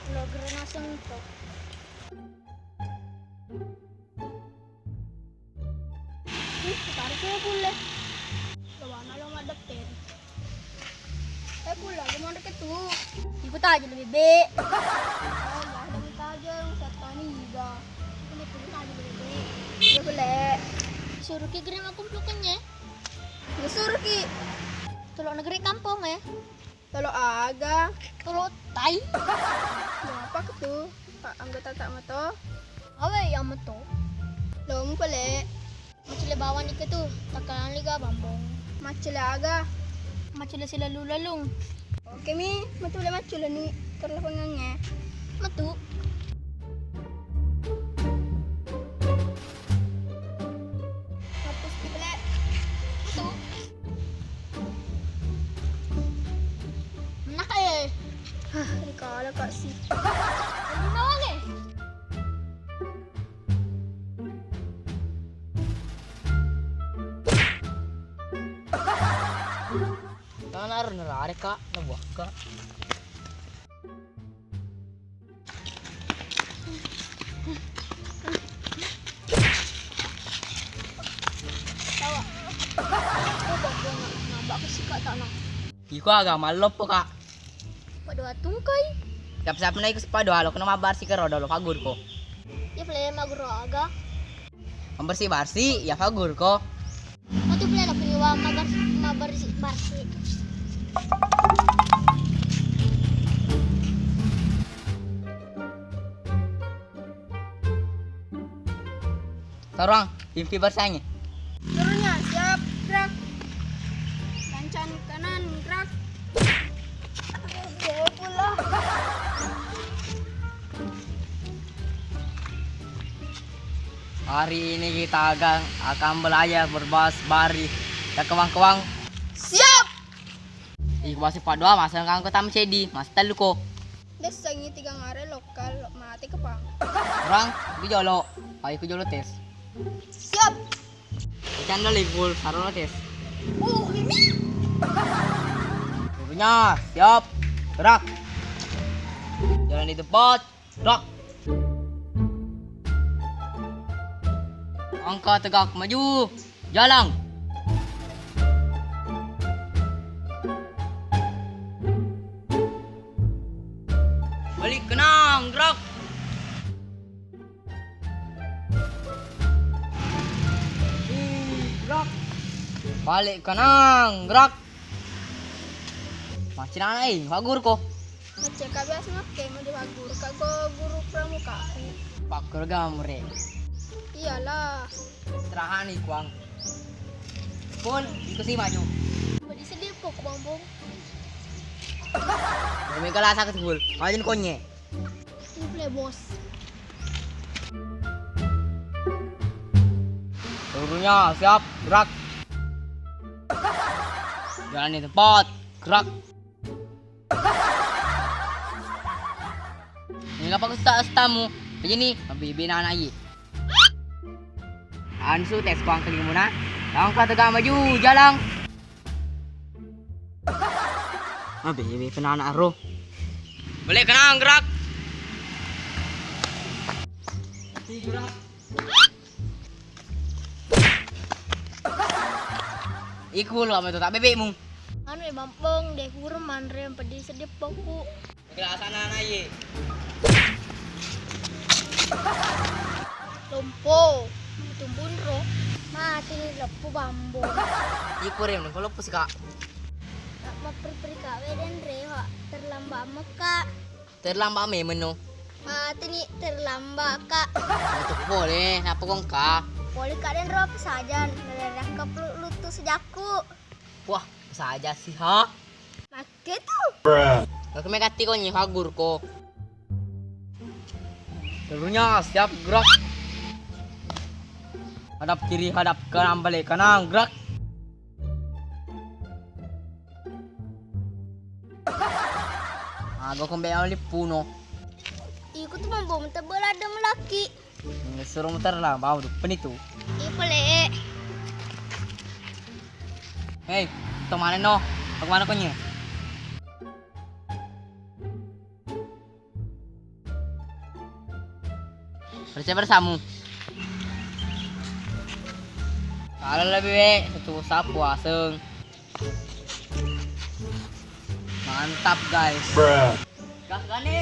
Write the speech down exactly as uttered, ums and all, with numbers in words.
Lo gere naseng to. Ih, tarik ya kulle. Lawana lo maddepperi. Eh, kulle, aku mau deket tuh. Ikut aja lebih be. Oh, ya, ada minta aja yang setan iga. Aku mau ikut aja lebih be. Ya, kulle. Suruh ki gere makkumpul kenye. Ya, suruh ki. Tolok negeri kampung ya. Tolo aga? Tolo tai. Apa tu? Pak anggota tak meto? Awe yang meto. Lo mupele. Macule bawang ike tu, takalan liga bambong. Macule aga? Macule silalu-lalung. Oke mi, macule macule ni terlepengannya. Metu. Hapus ki pale. Itu. Menaka e. Hah, rikala kak si. Guna wale. Tanah nerare kak, nabuakka. Tawa. Aku bakal ngambak ke sika tak nang. Iko aga malloppo kak. Pada watungkoi. Siap-siap na iko sepadu alo kena mabar si kero dolo fagur ko. Ya pale maguro aga. Membersih-bersih ya fagur ko. Matu pale lo kini wa mabar mabar barsi. Sarang, pimpi barsangi. Turunnya siap gerak. Lancan kanan gerak. Jauh pula. Hari ini kita akan, akan belajar berbahasa Bari. Ya kewang-kewang. Siap. Ih, bahasa Pak Doa masa kangko tam cedi, mas telu ko. Dessangi tiga ngare lokal mate kepang. Orang di jolo, ayo ke jolo tes. Siap. Canda libur, sarono tes. Uh, ini. Gurunya siap. Gerak. Jalan di tempat. Gerak. Angka tegak maju. Jalang. Balik kenang, gerak. Gerak. Balik kenang, gerak. Macinana e, fagur ko. Macca ka biasa makke mau di fagur ka go guru pramuka. Fagur ga mure. Iyalah. Serahani kuang. Pun, iko si maju. Bodi sedih kok bambung. Mega lasa ke sebul. Maju konye. Ini play bos. Turunnya siap, gerak. Jalan di tempat, gerak. Ini apa kusta stamu? Begini, bibi nana yi. Ansu tes kuang kelimuna. Langkah tegak maju, jalan. Abe, be kena anak ro. Boleh kena gerak. Gerak. Iku lo ame tu tak bebekmu. Anu e mampong de hurung manre peddi seddi pokku. Gelasana na ye. Lompo. Tumbun ro. Mati ni leppu bambo. Iku re lompo leppu sika. Mapperi-peri ka we denre wa terlambat mekka. Terlambat memeng no. Mati ni terlambat ka. Itu pole, napa kong ka? Pole ka denro apa saja, nalera kepeluk lutu sejakku. Wah, saja sih ha. Makke tu. Aku megati ko nyi fagur ko. Seluruhnya siap gerak. Hadap kiri, hadap kanan, balik kanan, gerak. Aga kombe oli puno. Iku tu mambo mentebel ada melaki. Suruh muter lah, bau depan itu. Ipele. Hei, to mana no? Aku mana konye? Percaya pada samu. Kalau lebih we, satu sapu aseng. Mantap, guys. Gas gane.